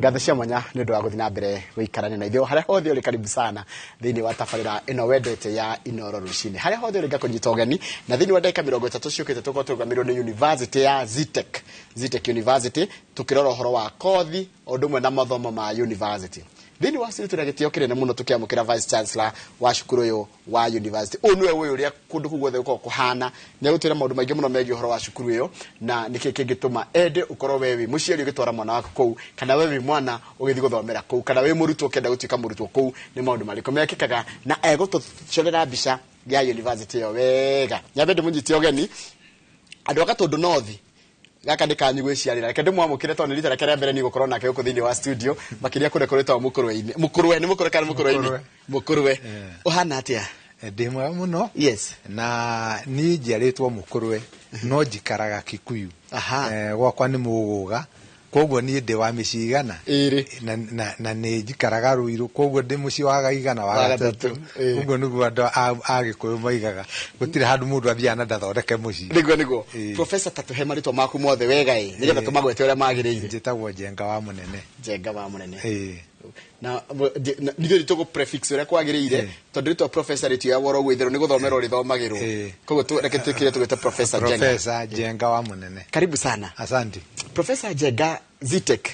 Ngatho cia mwanya nĩ ũndũ wa gũthiĩ na mbere gũikarania na ithuĩ harĩa hothe ũrĩ. Karibu sana thĩinĩ wa tabarĩra ĩno wendete ya Inoro Rũcinĩ. Harĩa hothe ũrĩ, ngakũnyita ũgeni, na thĩinĩ wa ndagĩka 30 ciũkĩte tũkorwo tũrũgamĩrĩirwo nĩ University ya Zetech, Zetech University, tũkĩrora ũhoro wa kothi o ũndũ ũmwe na mathomo ma university. Thĩinĩ wa studio tũrĩ gĩtĩo kĩnene mũno tũkĩamũkĩra Vice Chancellor wa cukuru ũyũ wa university. Ũyũ nĩwe ũĩ ũrĩa kũndũ kũu guothe gũkoragwo kũhana. Nĩ egũtwĩra maũndũ maingĩ mũno megiĩ ũhoro wa cukuru ĩyo na nĩkĩ kĩngĩtũma ende ũkorwo we wĩ mũciari ũgĩtwara mwana waku kũu, kana we wĩ mwana ũgĩthiĩ gũthomera kũu, kana wĩ mũrutwo ũkĩenda gũtuĩka mũrutwo kũu, nĩ maũndũ marĩkũ mekĩkaga, na egũtũcorera mbica ya university ĩyo wega. Nyambe ndĩmũnyite ũgeni, andũ a Gatũndũ North, gaka nĩ kanyu gwĩciarĩra. Reke ndĩmwamũkĩre tondũ nĩ rita rĩake rĩa mbere niĩ gũkorwo nake gũkũ thĩinĩ wa studio, makĩria kũrĩa kũrĩtagwo Mũkũrwe-inĩ. Mũkũrwe nĩ Mũkũrwe kana Mũkũrwe-inĩ? Mũkũrwe. Mũkũrwe. Ũhana atĩa? Ndĩ mwega mũno. Na niĩ njiarĩtwo Mũkũrwe no njikaraga Kikuyu. Gwakwa nĩ Mũgũga, koguo niĩ ndĩ wa mĩciĩ igana. Ĩrĩ. Na nĩ njikaraga Rũirũ, koguo ndĩ mũciĩ wa gaigana wa Wa gatatũ. gatatũ. Ũguo nĩguo andũ a Gĩkũyũ moigaga, gũtirĩ handũ mũndũ athiaga na ndathondeke mũciĩ. Nĩguo. Ĩĩ. Professor, ta tũhe marĩtwa maku mothe wega ĩ, nĩgetha tũmagwete ũrĩa magĩrĩire. Njĩtagwo Njenga wa Mũnene. Njenga wa Mũnene. Ĩĩ. Na nithuĩ tũgũ prefix ũrĩa kwagĩrĩire, tondũ rĩtwa professor rĩtioyagwo oro ũguo itherũ, nĩ gũthomerwo rĩthomagĩrwo. Koguo reke twĩkĩre tũgwĩte Professor Njenga. Professor Njenga wa Mũnene. Karibu sana. Asante. Professor Njenga, Zetech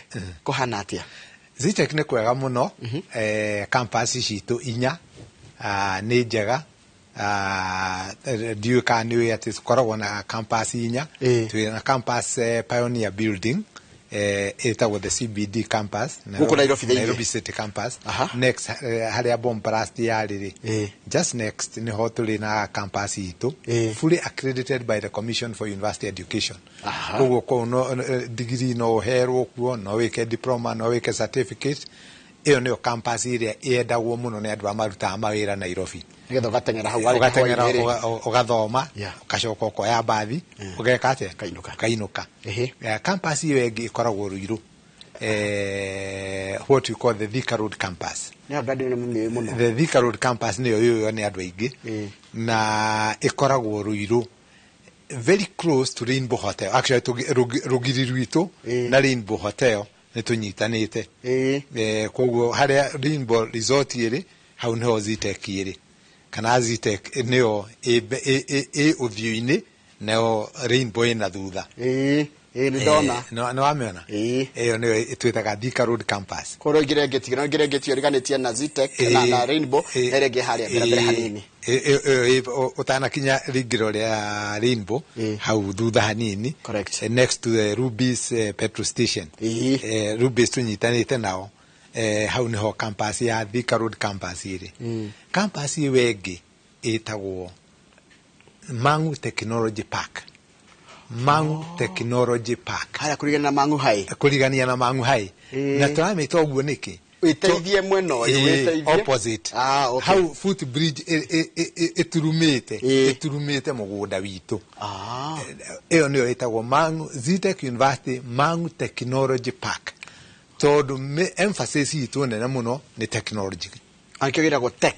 kũhana atĩa? Zetech nĩ kwega mũno. Campus citũ inya nĩ njega. Ndiũĩ kana nĩ ũĩ atĩ tũkoragwo na campus inya. Twĩ na campus Pioneer Building, ĩtagwo the CBD campus. Gũkũ Nairobi thĩinĩ? Nairobi City campus. Next, harĩa bomb blast yarĩ rĩ, just next nĩho tũrĩ na campus itũ, fully accredited by the Commission for University Education. Koguo kũu no degree no ũherwo kuo, no wĩke diploma, no wĩke certificate. Ĩyo nĩyo campus ĩrĩa yendagwo mũno nĩ andũ arĩa marutaga mawĩra Nairobi. Nĩgetha ũgateng'era hau warĩkia ũgateng'era hwaĩ-inĩ rĩ. Ũgathoma, ũgacoka ũkoya mbathi, ũgeka atĩa? Ũkainũka. Ũkainũka. Campus ĩyo ĩngĩ ĩkoragwo Ruiru, what you call the Thika Road campus. Nĩ andũ nĩ mũmĩũĩ mũno. The Thika Road campus nĩyo yũĩo nĩ andũ aingĩ, na ĩkoragwo Ruiru, very close to Rainbow Hotel. Actually, rũgiri rwitũ na Rainbow Hotel nĩ tũnyitanĩte. Koguo harĩa Rainbow Resort ĩrĩ, hau nĩho Zetech ĩrĩ, kana Zetech nĩyo ĩ ũthiũ-inĩ, nayo Rainbow ĩna thutha. Ĩĩ, nĩ ndona. Nĩ wamĩona? Ĩĩ. Ĩyo nĩyo twĩtaga Thika Road campus. Koguo ingĩre ngĩti no ingĩre ngĩti ũriganĩtie na Zetech na Rainbow, na ĩrĩa ĩngĩ harĩa mbere hanini. Ĩyo ũtanakinya rĩingĩro rĩa Rainbow, hau thutha hanini. Next to the Rubis petrol station. Rubis tũnyitanĩte nao. Hau nĩho campus ya Thika Road campus ĩrĩ. Campus ĩyo ĩngĩ ĩtagwo Mangu Technology Park. Mangu Technology Park. Harĩa kũrigania na Mangu High. Kũrigania na Mangu High. Na tũramĩta ũguo nĩkĩ? Wĩteithie mwena ũyũ. Wĩteithie. Opposite. Ah, okay. Hau footbridge ĩturumĩte, ĩturumĩte mũgũnda witũ. Ĩyo nĩyo ĩtagwo Mangu Zetech University Mangu Technology Park, tondũ emphasis itũ nene mũno nĩ technology. Akĩo gĩtagwo tech?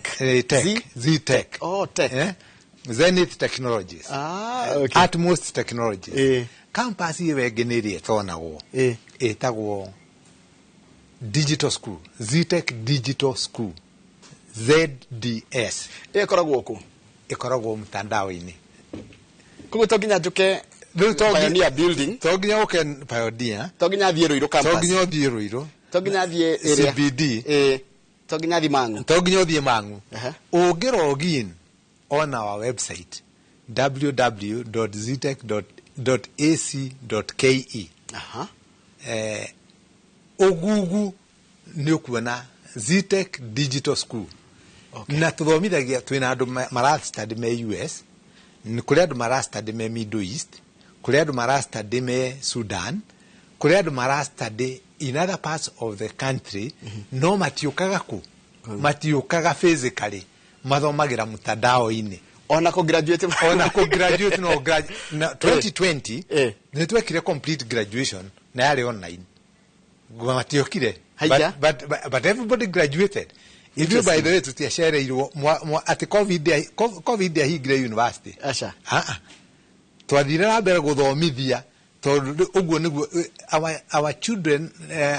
Tech. Z? Zetech. Oh, tech. Zenith Technologies. Ah, okay. Utmost Technologies. Campus ĩyo ĩngĩ nĩ ĩrĩa ĩtonagwo, ĩtagwo Digital School, Zetech Digital School, ZDS. Ĩyo ĩkoragwo kũ? Ĩkoragwo mtandao-inĩ. Koguo to nginya njũke Rĩu to Pioneer Building? To nginya ũke Pioneer. To nginya thiĩ Ruiru To campus? nginya ũthiĩ Ruiru. To nginya thiĩ ĩrĩa CBD. To nginya thiĩ Mangu? To nginya ũthiĩ Mangu. Ũngĩ log in on our website, www.zetech.ac.ke, ũgugu nĩ ũkuona Zetech Digital School. Na tũthomithagia, twĩna andũ marastudy me US, nĩ kũrĩ andũ marastudy me Middle East, kũrĩ andũ marastudy me Sudan, kũrĩ andũ marastudy in other parts of the country, no matiũkaga ku, matiũkaga physically, mathomagĩra mtandao-inĩ. Ona kũ graduate? Ona kũ graduate no na 2020 nĩ twekire complete graduation na yarĩ online, matiokire. Haija. But everybody graduated. Ithuĩ, by the way, tũtiacereirwo atĩ COVID yahingire university. Aca. Ah, ah. Twathire na mbere gũthomithia. Tondũ ũguo nĩguo our children,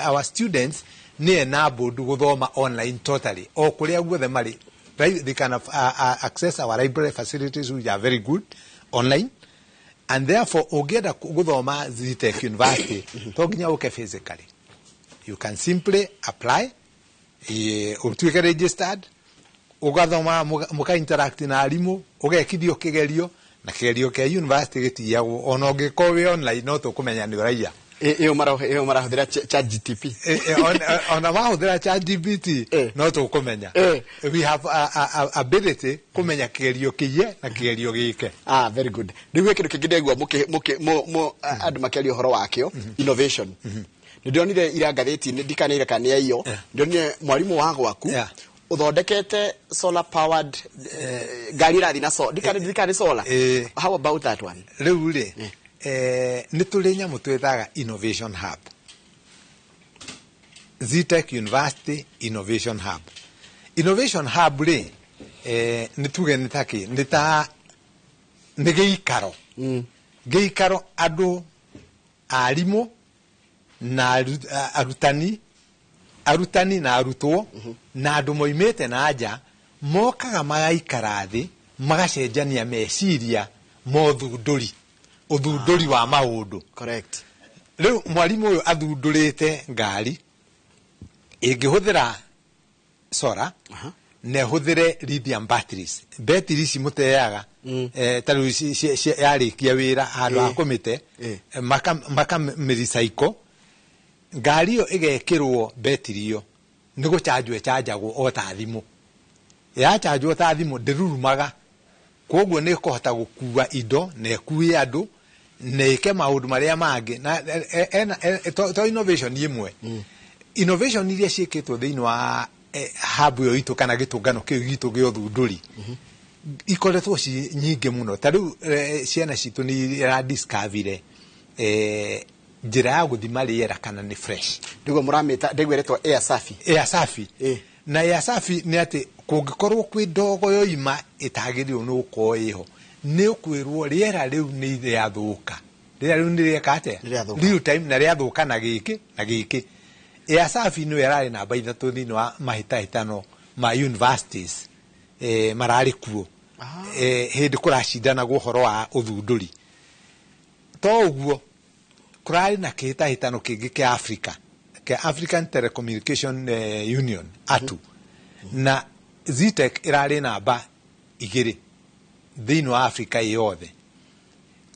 our students nĩ enabled gũthoma online totally o kũrĩa guothe marĩ. Right? They can access our library facilities, which are very good, online, and therefore ũngĩenda gũthoma Zetech University, to nginya ũke physically. You can simply apply, ũtuĩke registered, ũgathoma, mũka interact na arimũ, ũgekithio kĩgerio, na kĩgerio kĩa university gĩtiyagwo ona ũngĩkorwo wĩ online, no tũkũmenya nĩ ũraiya. Ĩyo marahũthĩra ChatGTP. Ona mahũthĩra ChatGPT, no tũkũmenya. We have a ability kũmenya kĩgerio kĩiye na kĩgerio gĩke. Ah, very good. Rĩu he kĩndũ kĩngĩ ndegua andũ makĩaria ũhoro wakĩo, innovation. Nĩ ndĩronire ira ngathĩti-inĩ, ndikanĩire kana nĩ aiyo, ndĩronire mwarimũ wa gwaku ũthondekete solar powered ngari ĩrathiĩ na ndikana nĩ solar. How about that one? Rĩu rĩ, nĩ tũrĩ nyamũ twĩtaga innovation hub, Zetech University Innovation Hub. Innovation Hub rĩ, nĩ tuge nĩ ta kĩ, nĩ ta nĩ gĩikaro, gĩikaro andũ arimũ na arutani na arutwo na andũ moimĩte na nja mokaga magaikara thĩ, magacenjania meciria ma ũthundũri, ũthundũri wa maũndũ. Rĩu mwarimũ ũyũ athundũrĩte ngari ĩngĩhũthĩra solar na ĩhũthĩre lithium batteries, betiri ici mũteaga, ta rĩu yarĩkia wĩra, handũ ha kũmĩte, makamĩrecycle, ngari ĩyo ĩgekĩrwo betiri ĩyo, nĩ gũchanjwo ĩchanjagwo o ta thimũ. Yachanjwo ta thimũ, ndĩrurumaga, koguo nĩ ĩkũhota gũkua indo na ĩkue andũ na ĩke maũndũ marĩa mangĩ. Na to innovation ĩmwe, innovation iria ciĩkĩtwo thĩinĩ wa hub ĩyo itũ kana gĩtũngano kĩu gitũ gĩa ũthundũri ikoretwo ci nyingĩ mũno. Ta rĩu ciana citũ nĩ iradiscoverire njĩra ya gũthima rĩera kana nĩ fresh. Ndiguo mũramĩta, ndiguo ĩretwo air safi. Air safi. Na air safi nĩ atĩ kũngĩkorwo kwĩ ndogo yoima ĩtagĩrĩirwo nĩ gũkorwo ĩho, nĩ ũkwĩrwo rĩera rĩu nĩ rĩathũka, rĩera rĩu nĩ rĩeka atĩa? Nĩ rĩathũka. Real time, na rĩathũka na gĩkĩ na gĩkĩ. Air safi nĩyo ĩrarĩ namba 3 thĩinĩ wa mahĩtahĩtano ma universities, mararĩ kuo hĩndĩ kũracindanagwo ũhoro wa ũthundũri. To ũguo, kũrarĩ na kĩhĩtahĩtano kĩngĩ kĩa Africa, kĩa African Telecommunication Union, ATU, na Zetech ĩrarĩ namba 2 thĩinĩ wa Africa yothe.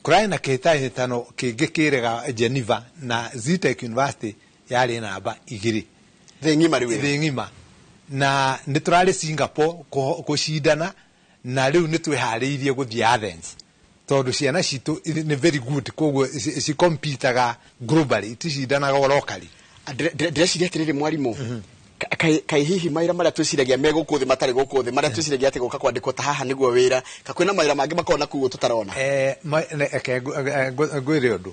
Kũrarĩ na kĩhĩtahĩtano kĩngĩ kĩrega Geneva, na Zetech University yarĩ namba 2 thĩ ng'ima rĩu ĩyo. Thĩ ng'ima. Na nĩ tũrarĩ Singapore kũcindana, na rĩu nĩ twĩharĩirie gũthiĩ Athens, tondũ ciana citũ nĩ very good, koguo cicompetaga globally, iticindanaga o locally. Ndĩreciria atĩrĩrĩ, mwarimũ, kaĩ hihi mawĩra marĩa twĩciragia me gũkũ thĩ matarĩ gũkũ thĩ, marĩa twĩciragia atĩ gũka kwandĩkwo ta haha nĩguo wĩra, ka kwĩna mawĩra mangĩ makoragwo na kũu tũtarona? Reke ngwĩre ũndũ.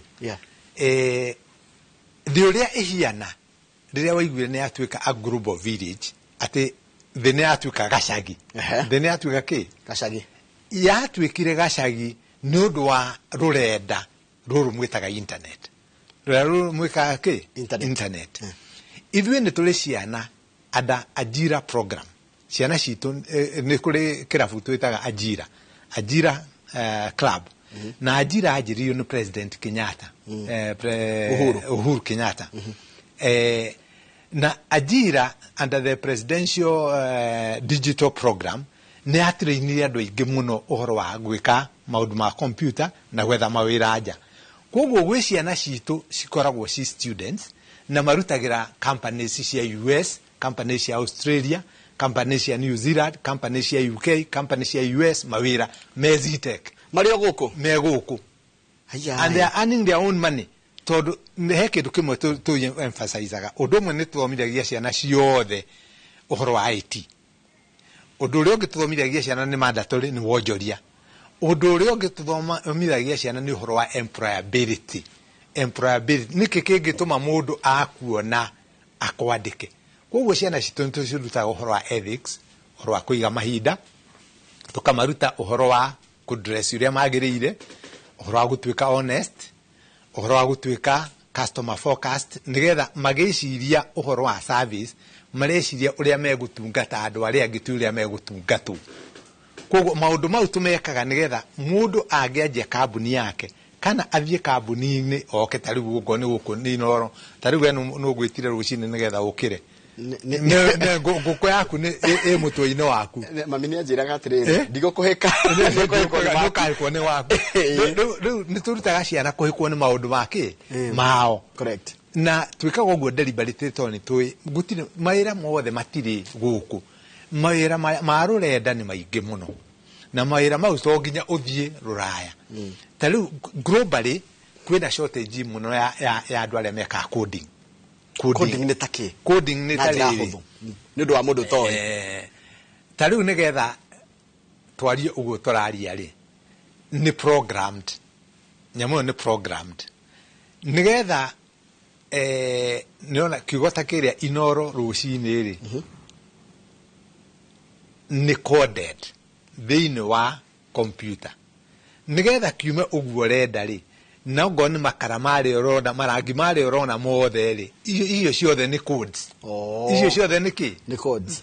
Thĩ ũrĩa ĩhiana rĩrĩa waiguire nĩ yatuĩka a global village, atĩ thĩ nĩ yatuĩka gacagi. Thĩ nĩ yatuĩka kĩ? Gacagi. Yatuĩkire gacagi nĩ ũndũ wa rũrenda rũrũ mwĩtaga internet. Rũrenda rũrũ mwĩkaga kĩ? Internet. Internet. Ithuĩ nĩ tũrĩ ciana under Ajira program. Ciana citũ, nĩ kũrĩ kĩrabu twĩtaga Ajira, Ajira club. Na Ajira anjĩrĩirio nĩ President Kenyatta. Uhuru. Uhuru Kenyatta. Na Ajira under the presidential digital program nĩ yatrainire andũ aingĩ mũno ũhoro wa gwĩka maũndũ ma computer na gwetha mawĩra nja. Koguo gwĩ ciana citũ cikoragwo ci students na marutagĩra companies cia US, companies cia Australia, companies cia New Zealand, companies cia UK, companies cia US mawĩra me Zetech. Marĩ o gũkũ? Me gũkũ. Aya. And they are earning their own money. Tondũ nĩ he kĩndũ kĩmwe tũ emphasizaga. Ũndũ ũmwe nĩ tũthomithagia ciana ciothe ũhoro wa IT. Ũndũ ũrĩa ũngĩ tũthomithagia ciana nĩ mandatory, nĩ wonjoria. Ũndũ ũrĩa ũngĩ tũthomithagia ciana nĩ ũhoro wa employability. Employability nĩkĩ kĩngĩtũma mũndũ akuona akwandĩke. Koguo ciana citũ nĩ tũcirutaga ũhoro wa ethics, ũhoro wa kũiga mahinda, tũkamaruta ũhoro wa kũdress ũrĩa magĩrĩire, ũhoro wa gũtuĩka honest, Ũhoro wa gũtuĩka customer focused, nĩgetha magĩciria ũhoro wa service mareciria ũrĩa megũtungata andũ arĩa angĩ, ti ũrĩa megũtungatwo. Koguo maũndũ mau tũmekaga nĩgetha mũndũ angĩanjia kambuni yake kana athiĩ kambuni-inĩ oke, ta rĩu gũkorwo nĩ gũkũ nĩ Inooro, ta rĩu we nũ ũgwĩtire rũcinĩ nĩgetha ũkĩre. Ngũkũ yaku nĩ ĩ mũtwe-inĩ waku. Mami nĩ anjĩraga atĩrĩrĩ, ndigũkũhĩka. Ndigũkũhĩkwo nĩ waku. Ndũkahĩkwo nĩ waku. Rĩu nĩ tũrutaga ciana kũhĩkwo nĩ maũndũ makĩ mao. Na twĩkaga ũguo deliberately tondũ nĩ tũĩ gũtirĩ mawĩra mothe, matirĩ gũkũ. Mawĩra ma rũrenda nĩ maingĩ mũno, na mawĩra mau to nginya ũthiĩ rũraya. Ta rĩu globally kwĩna shortage mũno ya andũ arĩa mekaga coding. Coding nĩ ta kĩ? Coding nĩ na ta njĩra rĩrĩ. Hũthũ nĩ ũndũ wa mũndũ ũtoĩ. Ta rĩu nĩgetha twarie ũguo tũraria rĩ, nĩ programmed, nyamũ ĩyo nĩ programmed nĩgetha nĩona kiugo ta kĩrĩa Inoro rũcinĩ rĩ, nĩ coded thĩinĩ wa computer nĩgetha kiume ũguo ũrenda rĩ, na ongorwo nĩ makara marĩa ũrona, marangi marĩa ũrona mothe rĩ, icio ciothe nĩ codes. Icio ciothe nĩ kĩ? Nĩ codes.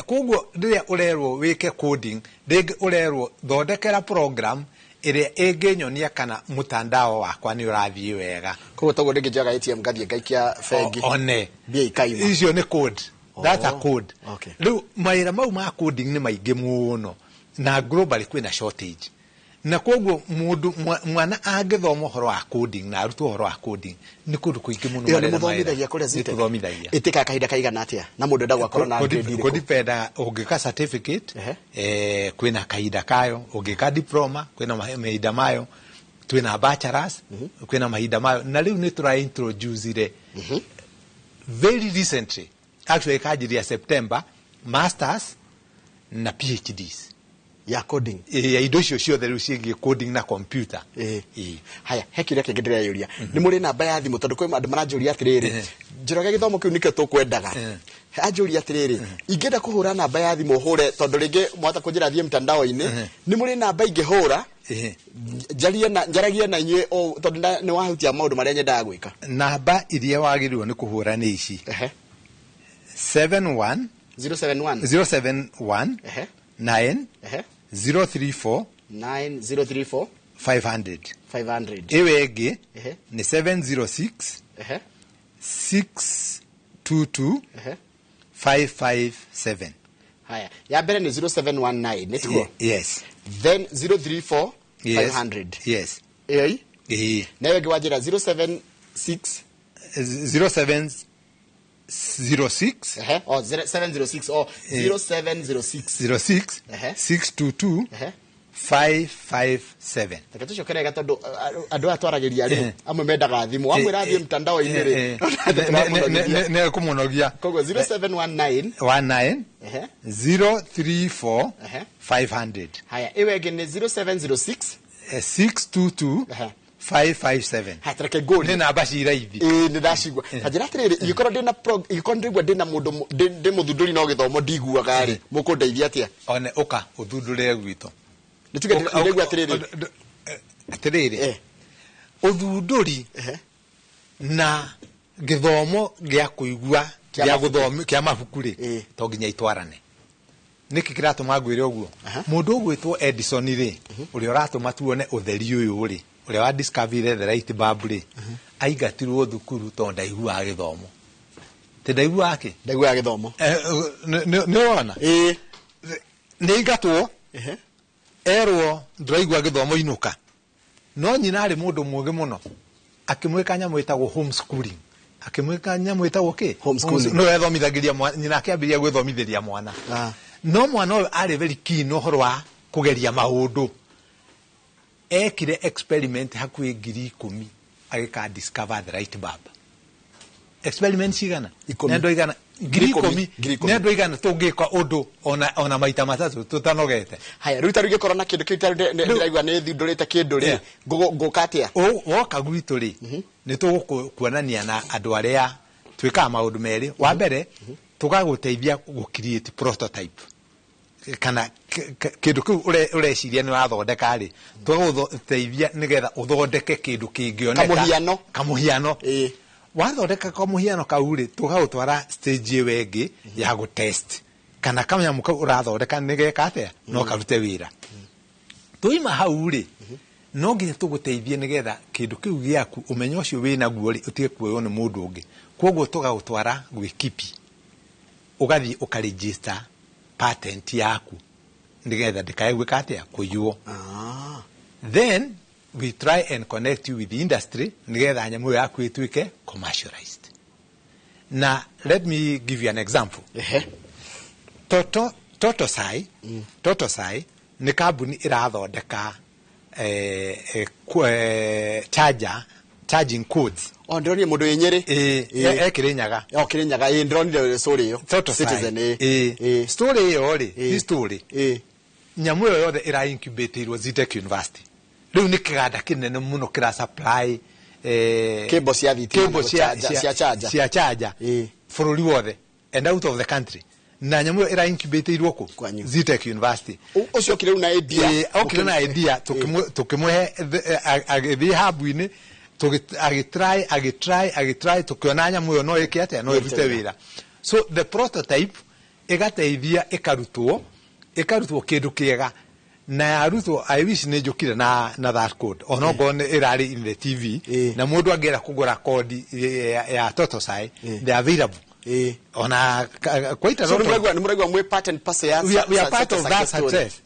Koguo rĩrĩa ũrerwo wĩke coding, rĩngĩ ũrerwo thondekera program ĩrĩa ĩngĩnyonia kana mtandao wakwa nĩ ũrathiĩ wega. Koguo toguo rĩngĩ njoyaga ATM ngathiĩ ngaikia bengi, one mbia ikaima. Icio nĩ code. That's a code. Rĩu mawĩra mau ma coding nĩ maingĩ mũno, na globally kwĩna shortage, na koguo mũndũ mwana angĩthoma ũhoro wa coding na arutwo ũhoro wa coding, nĩ kũndũ kũingĩ mũno Ĩyo nĩ marenda mawĩra. mũthomithagia kũrĩa Nĩ Zetech? tũthomithagia. Ĩtĩkaga kahinda kaigana atĩa, na mũndũ endagwo akorwo na grade ĩrĩkũ? Kũdependa, ũngĩka certificate, kwĩna kahinda kayo, ũngĩka diploma kwĩna mahinda mayo, twĩna bachelors kwĩna mahinda mayo, na rĩu nĩ tũra introduce very recently, actually ĩkanjiria September, masters na PhDs ya coding. Ya indo icio ciothe rĩu ciĩgiĩ coding na computer. Haya, he kĩũria kĩngĩ ndĩreyũria. Nĩ mũrĩ namba ya thimũ? Tondũ kwĩ andũ maranjũria atĩrĩrĩ, Njoroge, gĩthomo kĩu nĩkĩo tũkwendaga. Anjũria atĩrĩrĩ, ingĩenda kũhũra namba ya thimũ hũre, tondũ rĩngĩ mwahota kũnjĩra thiĩ mtandao-inĩ, nĩ mũrĩ namba ingĩhũra njarie na njaragie na inyuĩ tondũ nĩ wahutia maũndũ marĩa nyendaga gwĩka? Namba iria wagĩrĩirwo nĩ kũhũra nĩ ici: 71 071 071 9 034 9034 500. 500. Ĩyo ĩngĩ nĩ 706 622 557. Haya, ya mbere nĩ 0719, nĩ tiguo? Yes. Then 034 Yes. 500. Yes. Ĩyo. Ĩĩ. Na ĩyo ĩngĩ wanjĩra 076 0706 Oh, 706, oh, 0706 06 622 557. Reke tũcoke wega, tondũ andũ aya twaragĩria rĩ, amwe mendaga thimũ, wamwĩra thiĩ mtandao-inĩ rĩ, tũramũnogithia. Nĩ kũmũnogia. Koguo 0719 19 034 500. Haya, ĩyo ĩngĩ nĩ 0706 622 557. Haya, tareke ngũrie. Nĩ namba ci raithi. Ĩĩ, nĩ ndacigua. Ta njĩra atĩrĩrĩ, ingĩkorwo ndĩna ingĩkorwo ndĩraigua ndĩna mũndũ ndĩ mũthundũri no gĩthomo ndiguaga rĩ, mũkũndeithia atĩa? One ũka ũthundũrĩre gwitũ. Nĩ tuge ndĩraigua atĩrĩrĩ, Atĩrĩrĩ, ũthundũri na gĩthomo gĩa kũigua Kĩa gĩa mabuku. Kĩa mabuku rĩ, to nginya itwarane. Nĩkĩ kĩratũma ngwĩre ũguo? Mũndũ ũgwĩtwo Edison rĩ, ũrĩa ũratũma tuone ũtheri ũyũ rĩ, ũrĩa wa discover the light bulb rĩ, aingatirwo thukuru tondũ ndaiguaga gĩthomo. Ti ndaiguaga kĩ? Ndaiguaga gĩthomo. Nĩ ũrona nĩ aingatwo, erwo ndũraigua gĩthomo, inũka. No nyina arĩ mũndũ mũũgĩ mũno, akĩmwĩka nyamũ ĩtagwo homeschooling, akĩmwĩka nyamũ ĩtagwo kĩ? Homeschooling. No ethomithagĩria nyina akĩambĩrĩria gwĩthomithĩria mwana. No mwana ũyũ arĩ very keen ũhoro wa kũgeria maũndũ. Ekire experiment hakuhĩ 10,000 agĩka discover the light bulb. Experiment cigana? 10. Nĩ andũ aigana? Ngiri 10,000. ikũmi. 10,000. Nĩ andũ aigana tũngĩka ũndũ ona maita matatũ tũtanogete? Haya, rĩu ta rĩu ingĩkorwo na kĩndũ kĩu, ta rĩu ndĩraigua nĩ thundũrĩte kĩndũ rĩ, ngũka atĩa? Woka gwitũ rĩ, nĩ tũgũkuonania na andũ arĩa twĩkaga maũndũ merĩ. Wa mbere, tũgagũteithia gũ create prototype. Kana kĩndũ kĩu ũreciria nĩ ũrathondeka rĩ, tũgagũteithia nĩgetha ũthondeke kĩndũ kĩngĩoneka. Kamũhiano. Kamũhiano. Wathondeka kamũhiano kau rĩ, tũgagũtwara stage ĩyo ĩngĩ ya gũtest kana kanyamũ kau ũrathondeka nĩ geka atĩa, no karute wĩra. Twaima hau rĩ, no nginya tũgũteithie nĩgetha kĩndũ kĩu gĩaku, ũmenyo ũcio wĩnaguo rĩ, ũtige kuoywo nĩ mũndũ ũngĩ. Koguo tũgagũtwara gwĩ KIPI, ũgathiĩ ũkaregister patent yaku nĩgetha ndĩkae gwĩka atĩa, kũiywo. Then we try and connect you with the industry nĩgetha nyamũ ĩyo yaku ĩtuĩke commercialized. Na let me give you an example. Toto Totosai. Totosai nĩ kambuni ĩrathondeka charger, charging cords. O ndĩronire mũndũ wĩ Nyĩrĩ. Ĩ, ekĩrĩ Nyaga. O Kĩrĩnyaga, ĩ, ndĩronire story ĩyo. Totosai. Citizen, ĩ. Story ĩyo rĩ, ti story. Nyamũ ĩyo yothe ĩra incubateirwo Zetech University. Rĩu nĩ kĩganda kĩnene mũno kĩra supply cable cia thitima cable na cia charger. Cia charger bũrũri wothe and out of the country. Na nyamũ ĩyo ĩra incubateirwo kũ? Kwanyu. Zetech University. Ũcio okire rĩu na idea. Okire na idea, tukimũhe, agĩthiĩ hub-inĩ, agĩtry, agĩtry, agĩtry, tũkĩona nyamũ ĩyo no ĩke atĩa, no ĩrute wĩra. Wĩra. So the prototype ĩgateithia, ĩkarutwo kĩndũ kĩega, na yarutwo, I wish nĩ njũkire na that code, ona okorwo nĩ ĩrarĩ in the TV. Na mũndũ angĩenda kũgũra kodi ya Totosai, they are available ona quite a So lot of nĩ mũraigua mwĩ part and parcel ya We are part of that story. Success.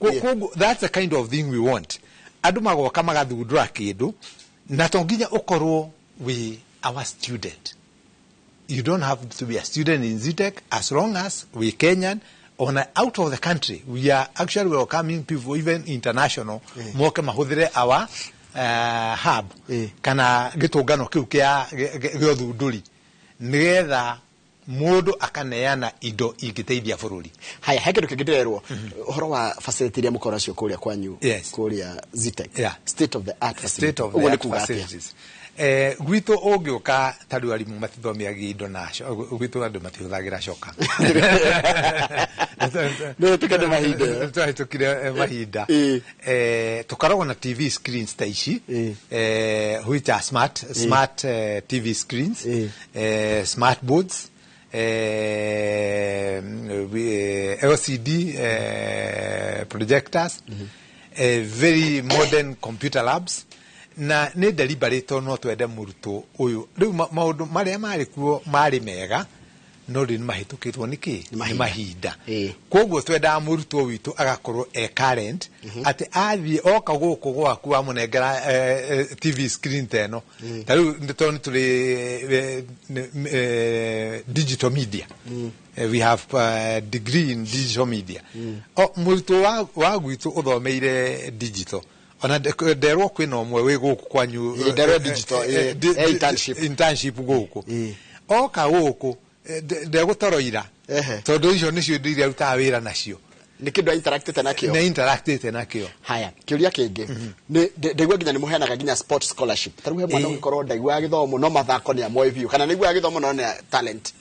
Koguo that's the kind of thing we want. Andũ magoka magathundũra kĩndũ, na to nginya ũkorwo wĩ our student. You don't have to be a student in Zetech as long as we Kenyan ona out of the country. We are actually welcoming people, even international, moke mahũthĩre our hub kana gĩtũngano kĩu gĩa ũthundũri, nĩgetha mũndũ akaneana indo ingĩteithia bũrũri. Haya, he kĩndũ kĩngĩ ndĩrerwo ũhoro wa facility iria mũkorwo nacio kũrĩa kwanyu, kũrĩa Zetech. State of the art facility. State of the Ũguo nĩ art kuga atĩa? facilities. Gwitũ ũngĩũka, ta rĩu arimũ matithomiagia indo na gwitũ andũ matihũthagĩra coka. Nĩ hĩtũke nĩ mahinda. Twahĩtũkire mahinda. Tũkoragwo na TV screens ta ici, which are smart TV screens, smart boards, LCD projectors, very modern computer labs. Na nĩ deliberate, no twende mũrutwo ũyũ rĩu maũndũ marĩa marĩ kuo marĩ mega, no rĩu nĩ mahĩtũkĩtwo nĩ kĩ? Nĩ mahinda. Nĩ mahinda. Koguo twendaga mũrutwo witũ agakorwo e current, atĩ athiĩ oka gũkũ gwaku wamũnengera TV screen ta ĩno. Ta rĩu tondũ nĩ tũrĩ digital media. We have degree in digital media. O mũrutwo wa gwitũ ũthomeire digital, ona nderwo kwĩna ũmwe wĩ gũkũ kwanyu. Ĩ, nderwo digital, internship. Internship gũkũ. Oka gũkũ, ndegũtoroira, tondũ icio nĩcio indo iria arutaga wĩra nacio. Nĩ kĩndũ interactĩte nakĩo. Nĩ interactĩte nakĩo. Haya, kĩũria kĩngĩ nĩ ndaigua nginya nĩ mũheanaga nginya sport scholarship. Ta rĩu he mwana ũngĩkorwo ndaiguaga gĩthomo no mathako nĩ amoĩ biũ, kana nĩaiguaga gĩthomo no nĩ talent.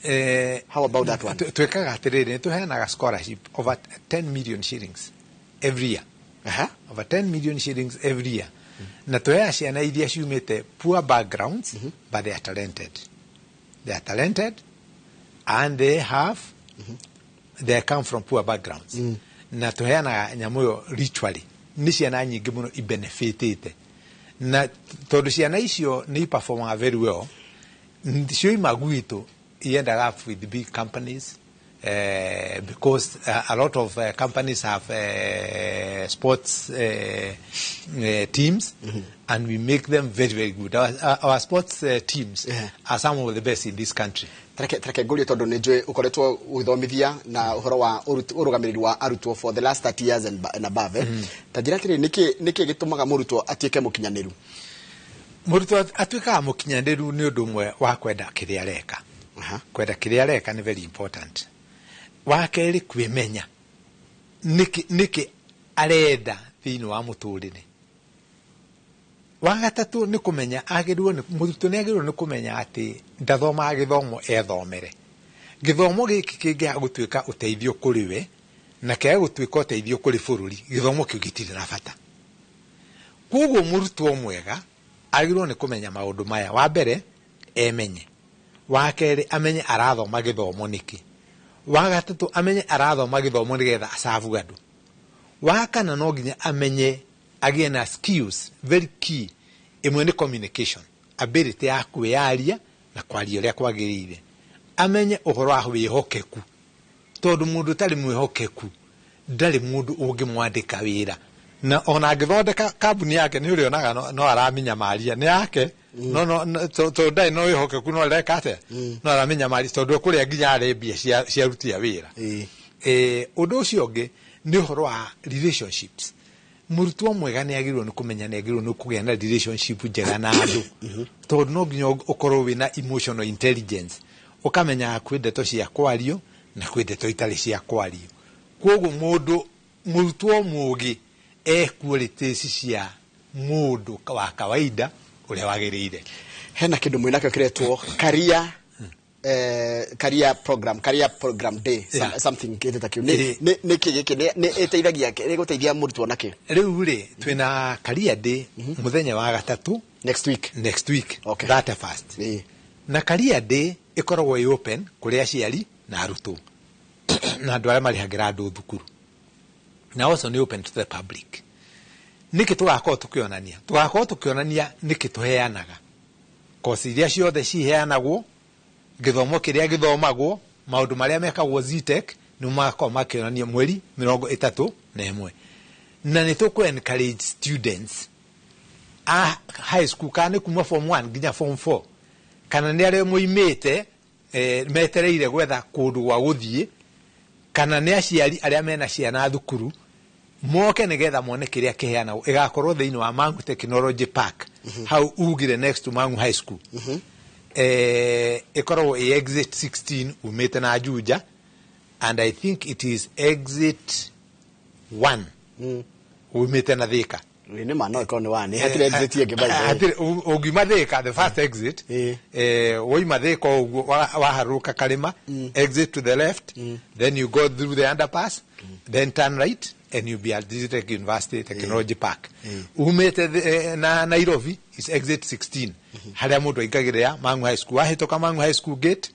How about that one? Twĩkaga atĩrĩrĩ, nĩ tũheanaga scholarship over 10 million shillings every year. Over 10 million shillings every year. Na tũheaga ciana iria ciumĩte poor backgrounds, but they are talented, they are talented and they come from poor backgrounds. Na tũheanaga nyamũ ĩyo ritually. Nĩ ciana nyingĩ mũno ibenefitĩte, na tondũ ciana icio nĩ iperformaga very well, cioima gwitũ iendaga up with big companies, because a lot of companies have sports teams, and we make them very, very good. Our sports teams are some of the best in this country. Tareke ngũrie, tondũ nĩ njũĩ ũkoretwo ũgĩthomithia na ũhoro wa ũrũgamĩrĩri wa arutwo for the last 30 years and above. Ta njĩra atĩrĩrĩ, nĩkĩ gĩtũmaga mũrutwo atuĩke mũkinyanĩru? Mũrutwo atuĩkaga mũkinyanĩru nĩ ũndũ ũmwe wa kwenda kĩrĩa areka. Kwenda kĩrĩa areka nĩ very important. Wa kerĩ, kwĩmenya nĩkĩ arenda thĩinĩ wa mũtũrĩre. Wa gatatũ nĩ kũmenya agĩrĩirwo nĩ mũrutwo nĩ agĩrĩirwo nĩ kũmenya atĩ ndathomaga gĩthomo ethomere. Gĩthomo gĩkĩ kĩngĩaga gũtuĩka ũteithio kũrĩ we, Na kĩage gũtuĩka ũteithio kũrĩ bũrũri, gĩthomo kĩu gĩtirĩ na bata. Koguo mũrutwo mwega agĩrĩirwo nĩ kũmenya maũndũ maya: wa mbere, emenye; wa kerĩ, amenye arathoma gĩthomo nĩkĩ; wa gatatũ, amenye arathoma gĩthomo nĩgetha acabu andũ; wa kana, no nginya amenye agĩe na skills very key. Ĩmwe nĩ communication ability ya kwĩyaria na kwaria ũrĩa kwagĩrĩire, amenye ũhoro wa wĩhokeku, tondũ mũndũ ũtarĩ mwĩhokeku ndarĩ mũndũ ũngĩmwandĩka wĩra, na ona angĩthondeka kambuni yake nĩ ũrĩonaga no araminyamaria nĩ yake, no tondũ ndarĩ na wĩhokeku, no areka atĩa? No araminyamaria tondũ kũrĩa nginya arĩ mbia cia aruti a wĩra. Ũndũ ũcio ũngĩ nĩ ũhoro wa relationships. Mũrutwo mwega nĩ agĩrĩirwo nĩ kũmenya nĩ agĩrĩirwo nĩ kũgĩa na relationship njega na andũ, tondũ no nginya ũkorwo wĩna emotional intelligence, ũkamenya kwĩ ndeto cia kwario na kwĩ ndeto itarĩ cia kwario. Koguo mũndũ mũrutwo mũgĩ e qualities cia mũndũ wa kawaida ũrĩa wagĩrĩire. Hena kĩndũ mwĩnakĩo kĩretwo career program, career program day, something kĩndũ ta kĩu. Nĩ kĩ gĩkĩ? Nĩ ĩteithagia, nĩ gũteithia mũrutwo na kĩ? Rĩu rĩ, twĩna career day mũthenya wa gatatũ. Next week. Next week. 31st. Na career day ĩkoragwo ĩ open kũrĩ aciari na arutwo na andũ arĩa marĩhagĩra andũ thukuru, na also nĩ open to the public. Nĩkĩ tũgakorwo tũkĩonania? Tũgakorwo tũkĩonania nĩkĩ tũheanaga kosi iria ciothe ciheanagwo, gĩthomo kĩrĩa gĩthomagwo, maũndũ marĩa mekagwo Zetech, nĩ magakorwo makĩonania mweri 31, na nĩ tũkũ encourage students a high school, kana nĩ kuma form 1 nginya form 4, kana nĩ arĩa moimĩte metereire gwetha kũndũ gwa gũthiĩ, kana nĩ aciari arĩa mena ciana thukuru, moke nĩgetha mone kĩrĩa kĩheanagwo. Ĩgakorwo thĩinĩ wa Mangu Technology Park, hau ugire next to Mangu High School. Ĩkoragwo ĩ exit 16 umĩte na Juja, and I think it is exit 1 umĩte na Thika. Nĩ ma, no ĩkorwo nĩ wa nĩ hatirĩ exit ĩngĩ, by the way. Hatirĩ. Ũngiuma Thika, the first exit, woima Thika ũguo, waharũrũka karĩma, exit to the left, then you go through the underpass, then turn right and you'll be at Zetech University Technology Park. Umĩte na Nairobi is exit 16, harĩa mũndũ aingagĩrĩra Mangu High School. Wahĩtũka Mangu High School gate,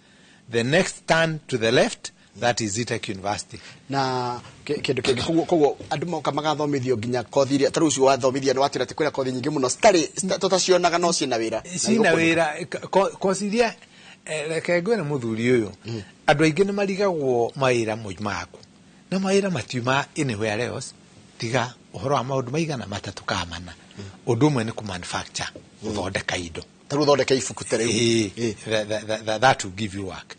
the next turn to the left, that is Zetech University. Na kĩndũ kĩngĩ, koguo andũ moka magathomithio nginya kothi iria ta rĩu ũcio wathomithia, nĩ watwĩra atĩ kwĩna kothi nyingĩ mũno citarĩ tũtacionaga no ciĩna wĩra. Na cina igũkũ- wĩra. Kosi iria, reke ngwĩre mũthuri ũyũ, andũ aingĩ nĩ marigagwo mawĩra moimaga kũ, na mawĩra matiuma anywhere else tiga ũhoro wa maũndũ maigana matatũ kana mana. Ũndũ ũmwe nĩ kũ manufacture, gũthondeka indo. Ta rĩu ũthondeke ibuku ta rĩu. Ĩĩ, that will give you work.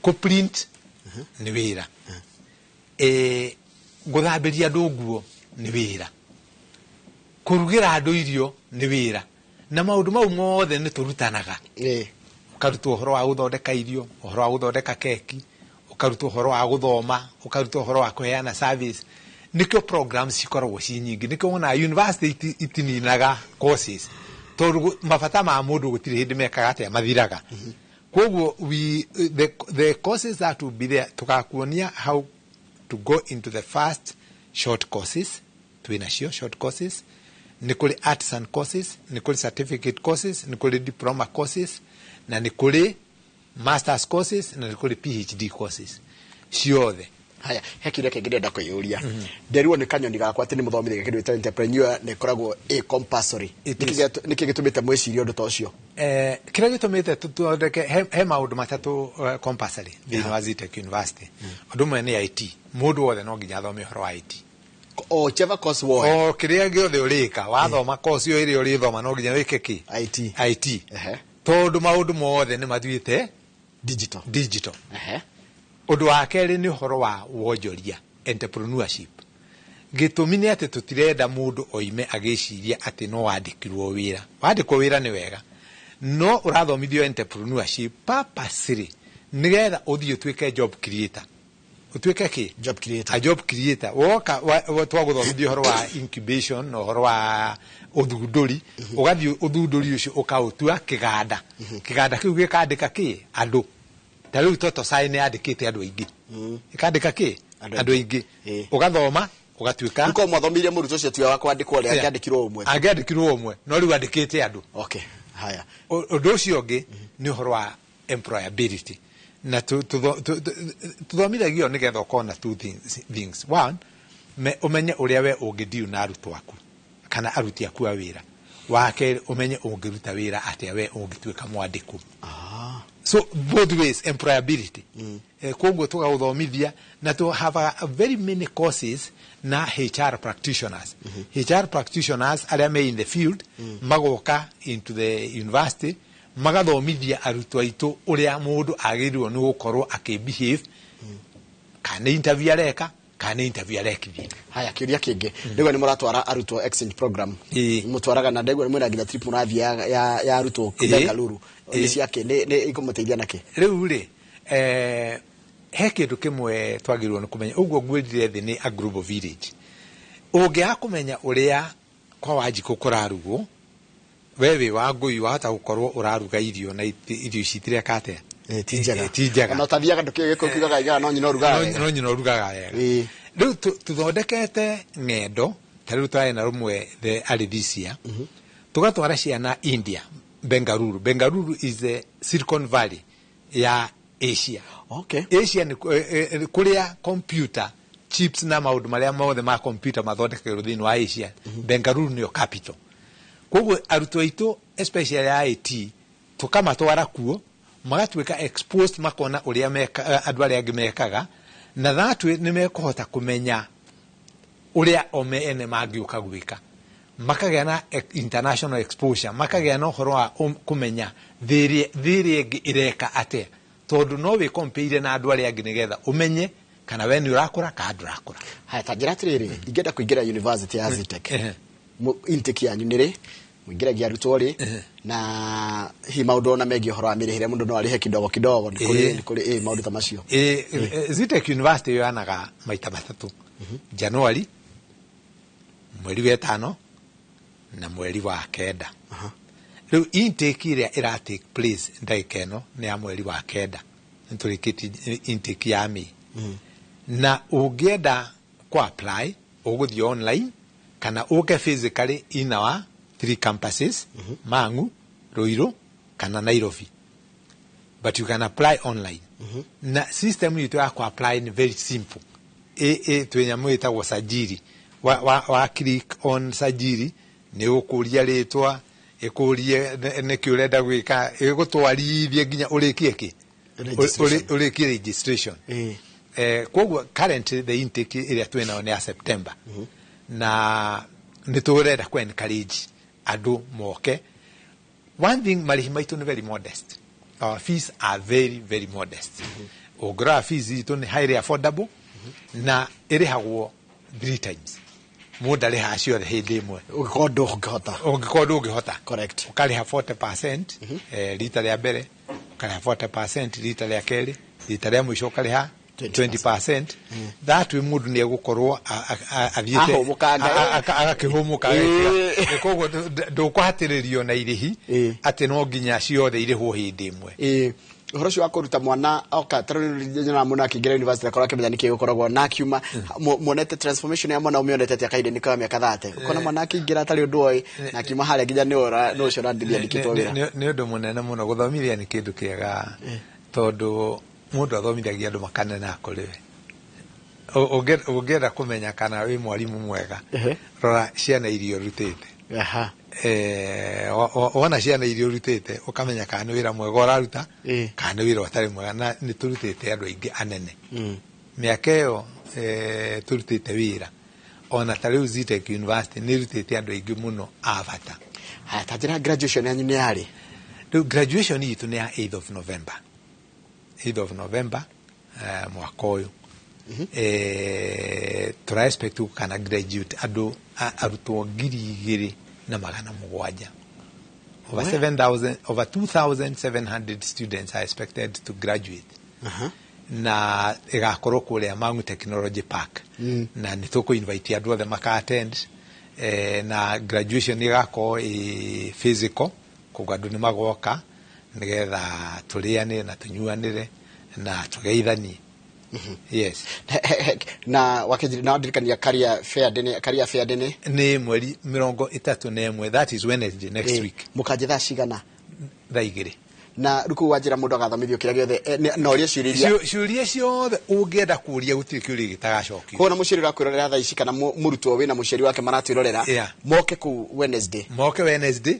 Kũ print nĩ wĩra. Gũthambĩria andũ nguo nĩ wĩra, kũrugĩra andũ irio nĩ wĩra, na maũndũ mau mothe nĩ tũrutanaga. Ũkarutwo ũhoro wa gũthondeka irio, ũhoro wa gũthondeka keki, ũkarutwo ũhoro wa gũthoma, ũkarutwo ũhoro wa kũheana service. Nĩkĩo programs cikoragwo ci nyingĩ, nĩkĩo wonaga university itininaga courses, tondũ mabata ma mũndũ gũtirĩ hĩndĩ mekaga atĩa mathiraga. Koguo the courses that will be there, tũgakuonia how to go into the first short courses. Twĩnacio short courses, nĩ kũrĩ artisan courses, nĩ kũrĩ certificate courses, nĩ kũrĩ diploma courses, na nĩ kũrĩ masters courses, na nĩ kũrĩ PhD courses ciothe. Haya, he kĩũria kĩngĩ ndĩrenda kwĩyũria. Nderirwo nĩ kanyoni gakwa atĩ nĩ mũthomithia kĩndũ gĩtagwo entrepreneur na ĩkoragwo ĩ compulsory. It Nĩkĩ is. Nĩkĩ gĩtũmĩte mwĩcirie ũndũ ta ũcio? Kĩrĩa gĩtũmĩte tũthondeke, he maũndũ matatũ compulsory thĩinĩ wa Zetech University. Ũndũ ũmwe nĩ IT. Mũndũ wothe no nginya athome ũhoro wa IT. O whichever course woe. O kĩrĩa gĩothe ũrĩka, wathoma course ĩyo ĩrĩa ũrĩthoma, no nginya wĩke kĩ? IT. IT. Tondũ maũndũ mothe nĩ mathiĩte digital. Digital. Ũndũ wa kerĩ nĩ ũhoro wa wonjoria, entrepreneurship. Gĩtũmi nĩ atĩ tũtirenda mũndũ oime agĩciria atĩ no wandĩkirwo wĩra. Wandĩkwo wĩra nĩ wega, no ũrathomithio entrepreneurship purposely nĩgetha ũthiĩ ũtuĩke job creator. Ũtuĩke kĩ? Job creator. A job creator. Woka twagũthomithia ũhoro wa incubation na ũhoro wa ũthundũri, ũgathiĩ ũthundũri ũcio ũkaũtua kĩganda. Kĩganda kĩu gĩkandĩka kĩ? Andũ. Ta rĩu Toto Sai nĩ yandĩkĩte andũ aingĩ. Ĩkandĩka kĩ? Andũ andũ aingĩ. Ĩĩ. Ũgathoma ũgatuĩka. Nĩkorwo mwathomirie mũrutwo ũcio tiwe wa kwandĩkwo rĩ, angĩandĩkirwo ũmwe. Angĩandĩkirwo ũmwe, no rĩu andĩkĩte andũ. Okay, haya. Ũndũ ũcio ũngĩ nĩ ũhoro wa employability, na tũthomithagio nĩgetha ũkorwo na two things. One, ũmenye ũrĩa we ũngĩ na arutwo aku kana aruti aku a wĩra. Wa kerĩ, ũmenye ũngĩruta wĩra atĩa we ũngĩtuĩka mwandĩku. So both ways, employability. Koguo tũgagũthomithia na to have a very many courses na HR practitioners. HR practitioners arĩa me in the field magoka into the university, magathomithia arutwo aitũ ũrĩa mũndũ agĩrĩirwo nĩ gũkorwo akĩbehave, kana nĩ interview areka, kana nĩ interview arekithia. Haya, kĩũria kĩngĩ. Ndĩgua nĩ mũratwara arutwo exchange program. Ĩĩ. Mũtwaraga, na ndĩgua nĩ mwĩna nginya trip mũrathiĩ ya arutwo Bengaluru. Nĩ ciake nĩ ikũmũteithia nakĩ? Rĩu rĩ, he kĩndũ kĩmwe twagĩrĩirwo nĩ kũmenya. Ũguo ngwĩrire, thĩ nĩ a global village. Ũngĩaga kũmenya ũrĩa kwa Wanjikũ kũrarugwo, we wĩ wa ngũi, wahota gũkorwo ũraruga irio na irio ici itireka atĩa? Ti njega. Ti njega. Ona ũtathiaga ndũkĩũĩ kiugaga igaga no nyina ũrugaga wega. No nyina ũrugaga wega. Rĩu tũthondekete ng'endo ta rĩu twarĩ na rũmwe the early this year, tũgatwara ciana India, Bengaluru. Bengaluru is the Silicon Valley ya Asia. Asia nĩ kũrĩa computer chips na maũndũ marĩa mothe ma computer mathondekagĩrwo thĩinĩ wa Asia. Bengaluru nĩyo capital. Koguo arutwo aitũ, especially IT, tũkamatwara kuo, magatuĩka exposed, makona ũrĩa andũ arĩa angĩ mekaga, na that way nĩ mekũhota kũmenya ũrĩa o ene mangĩũka gwĩka, makagĩa na international exposure, makagĩa na ũhoro wa kũmenya thĩ ĩrĩa ĩngĩ ĩreka atĩa, tondũ no wĩ compare na andũ arĩa angĩ nĩgetha ũmenye kana we nĩ ũrakũra kana ndũrakũra. Haya, ta njĩra atĩrĩrĩ, ingĩenda kũingĩra university ya Zetech, intake yanyu nĩ rĩ? Mũingĩragia arutwo rĩ? Na hihi maũndũ ona megiĩ ũhoro wa mĩrĩhĩre, mũndũ no arĩhe kidogo kidogo? Nĩ kũrĩ? Nĩ kũrĩ maũndũ ta macio? Zetech University yoyanaga maita matatũ: January, mweri wa ĩtano na mweri wa kenda. Rĩu intake ĩrĩa ĩra take place ndagĩka ĩno nĩ ya mweri wa kenda. Nĩ tũrĩkĩtie intake ya May, na ũngĩenda ku apply ũgũthiĩ online kana ũke physically in our three campuses, Mang'u, Ruiru kana Nairobi, but you can apply online. Na system itũ ya ku apply ni very simple. Twĩ nyamũ ĩtagwo Sajiri. Wa click on Sajiri, nĩ ũkũria rĩtwa, ĩkũrie nĩkĩ ũrenda gwĩka, ĩgũtwarithie nginya ũrĩkie kĩ? Registration. Ũrĩkie registration. Koguo currently the intake ĩrĩa twĩ nayo nĩ ya September, na nĩ tũrenda ku encourage andũ moke. One thing, marĩhi maitũ nĩ very modest. Our fees are very very modest. Ũngĩrora, fees itũ nĩ highly affordable na ĩrĩhagwo three times. Mũndũ arĩhaga ciothe hĩndĩ ĩmwe. Ũngĩkorwo ndũngĩhota. Ũngĩkorwo ndũngĩhota. Ũkarĩha 40% rita rĩa mbere, ũkarĩha 40% rita rĩa kerĩ, rita rĩa mũico ũkarĩha 20%. That way mũndũ nĩ egũkorwo athiĩte Ahũmũkanga. Agakĩhũmũka. Koguo ndũkũhatĩrĩrio na irĩhi atĩ no nginya ciothe irĩhwo hĩndĩ ĩmwe. Ĩĩ, ũhoro ũcio wa kũruta mwana oka, tarĩu nyonaga mũndũ akĩingĩra university akorwo akĩmenya nĩkĩ gũkoragwo, na akiuma muonete transformation ya mwana, ũmĩonete atĩa kahinda-inĩ ka mĩaka 30, ũkona mwana akĩingĩra atarĩ ũndũ oĩ na akiuma harĩa nginya nĩ ũcio ũrandithia andĩkĩtwo wĩra? Nĩ ũndũ mũnene mũno. Gũthomithia nĩ kĩndũ kĩega, tondũ mũndũ athomithagia andũ makanena kũrĩ we. Ũngĩenda kũmenya kana wĩ mwarimũ mwega, rora ciana iria ũrutĩte. Wona ciana iria ũrutĩte, ũkamenya kana nĩ wĩra mwega ũraruta kana nĩ wĩra ũtarĩ mwega. Na nĩ tũrutĩte andũ aingĩ anene mĩaka ĩyo, tũrutĩte wĩra ona ta rĩu Zetech University nĩ ĩrutĩte andũ aingĩ mũno a bata. Haya, ta njĩra, graduation yanyu nĩ yarĩ? Rĩu graduation itũ nĩ ya 8th of November, 8th of November, mwaka ũyũ. Tũra expect kana graduate andũ arutwo 2,700. Over 7000, over 2700 students are expected to graduate, na ĩgakorwo kũrĩa Mangu Technology Park, na nĩ tũkũ invite andũ othe maka attend. Na graduation ĩgakorwo ĩ physical, koguo andũ nĩ magoka nĩgetha tũrĩanĩre na tũnyuanĩre na tũgeithanie. Yes. Na wakenjiri na wandirikania career fair day, career fair day nĩ? Nĩ mweri 31, that is Wednesday next week. Mũkanjĩ thaa cigana? Thaa 2. Na rĩu kũu wanjĩra mũndũ agathomithio kĩrĩa gĩothe, na ũrie ciũria iria Ciũria ciothe ũngĩenda kũria, gũtirĩ kĩũria gĩtagacokio. Koguo na mũciari ũrakwĩrorera thaa ici kana mũrutwo wĩna mũciari wake maratwĩrorera, moke kũu Wednesday. Moke Wednesday,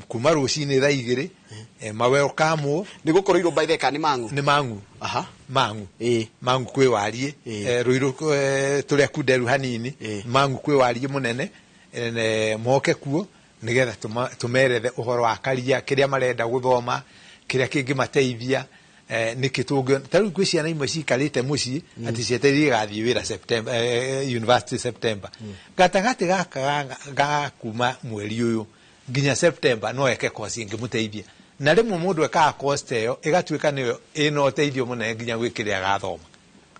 kuma rũcinĩ thaa 2, mawelkamwo. Nĩ gũkũ Rũirũ by the kana nĩ Mang'u? Nĩ Mang'u. Mang'u. Mang'u kwĩ wariĩ. Rũirũ, tũrĩa kunderu hanini. Mang'u kwĩ wariĩ mũnene. Moke kuo nĩgetha tũmerethe ũhoro wa karia, kĩrĩa marenda gũthoma, kĩrĩa kĩngĩmateithia, nĩkĩ tũngĩona. Ta rĩu kwĩ ciana imwe cikarĩte mũciĩ atĩ cietereire igathiĩ wĩra September, university September. Gatagatĩ gaka ga kuma mweri ũyũ nginya September no eke course ĩngĩmũteithia, na rĩmwe mũndũ ekaga course ta ĩyo ĩgatuĩka nĩyo ĩna ũteithio mũnene nginya gwĩ kĩrĩa agathoma.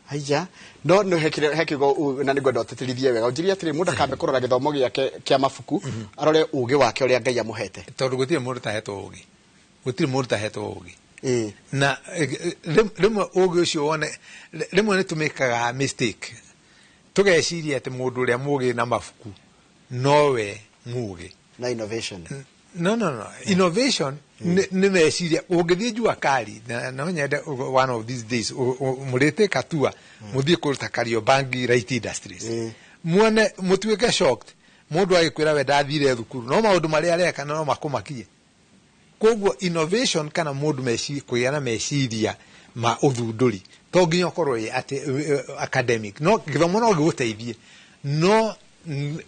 Haiya, no no hekiugo na nĩngwenda ũtĩtĩrithie wega, ũnjĩrie atĩrĩ, mũndũ akambe kũrora gĩthomo gĩake kĩa mabuku, arore ũgĩ wake ũrĩa Ngai amũhete. Tondũ gũtirĩ mũndũ tahetwo ũgĩ, gũtirĩ mũndũ tahetwo ũgĩ. Na rĩmwe ũgĩ ũcio wone, rĩmwe nĩ tũmĩkaga mistake, tũgeciria atĩ mũndũ ũrĩa mũgĩ na mabuku nowe mũgĩ. Na innovation. No, no, no, innovation nĩ meciria. Ũngĩthiĩ jua kali na no nyende one of these days mũrĩtĩka tua mũthiĩ kũruta Kariobangi Light Industries, muone mũtuĩke shocked mũndũ agĩkwĩra we ndathire thukuru, no maũndũ marĩa areka no makũmakie. Koguo innovation kana mũndũ kũgĩa na meciria ma ũthundũri to nginya ũkorwo wĩ atĩ academic. No gĩthomo no gĩgũteithie, no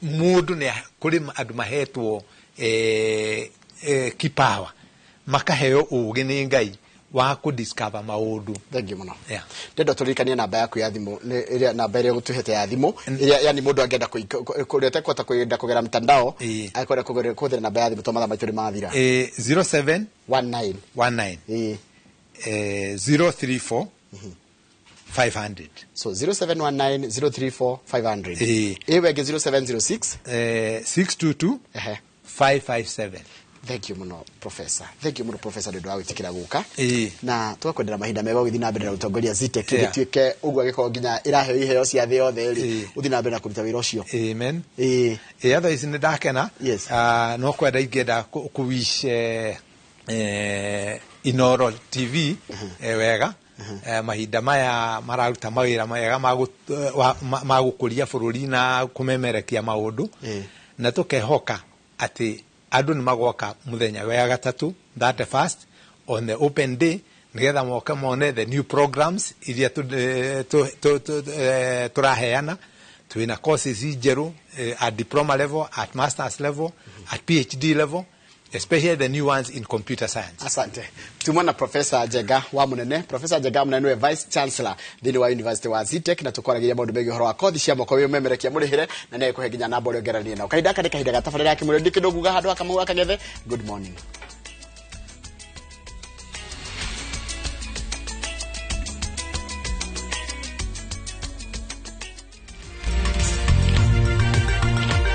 mũndũ nĩ kũrĩ andũ mahetwo kipawa, makaheo ũgĩ nĩ Ngai wa kũ-discover maũndũ. Thank you mũno. Yeah. Ndenda tũririkanie namba yaku ya thimũ, nĩ ĩrĩa namba ĩrĩa ũgũtũhete ya thimũ ĩrĩa, yani mũndũ angĩenda kũrĩa ũtekũhota kwenda kũgera mtandao, akwenda kũhũthĩra namba ya thimũ to mathaa maitũ nĩ mathira. 07 19. 19 034 500. So 0719 034 500. Ĩĩ. Ĩyo ĩngĩ 0706 622 557. Thank you muno, Professor. Thank you muno, Professor, nĩ ũndũ wa gwĩtĩkĩra gũka. Na tũgakwendera mahinda mega ũgĩthiĩ na mbere na gũtongoria Zetech, gĩtuĩke ũguo agĩkorwo nginya ĩraheo iheo cia thĩ yothe rĩ, ũthiĩ na mbere na kũruta wĩra ũcio. Amen. Ĩĩ. Otherwise nĩ ndakena. Ah, no kwenda ingĩenda kũ wish Inoro TV wega. Mahinda maya mararuta mawĩra mega ma gũkũria bũrũri na kũmemerekia maũndũ, na tũkehoka atĩ andũ nĩ magoka mũthenya wa gatatũ, 31st, on the open day, nĩgetha moke mone the new programs iria tũraheana. Twĩna courses njerũ, at diploma level, at masters level, at PhD level, especially the new ones in computer science. Asante. Tuma na Professor Njenga wa Munene. Professor Njenga wa Munene niwe Vice Chancellor thĩinĩ wa University wa Zetech, na tũkwaragĩria maũndũ megiĩ ũhoro wa kothi cia moko wĩ ũmemerekia mũrĩhĩre na nĩ ekũhe nginya namba ũrĩa ũngeranie nao. Kahinda gaka nĩ kahinda ga tabarĩra ya kĩmũrĩ ndikĩ ndũguga handũ ha Kamau wa Kang'ethe. Good morning.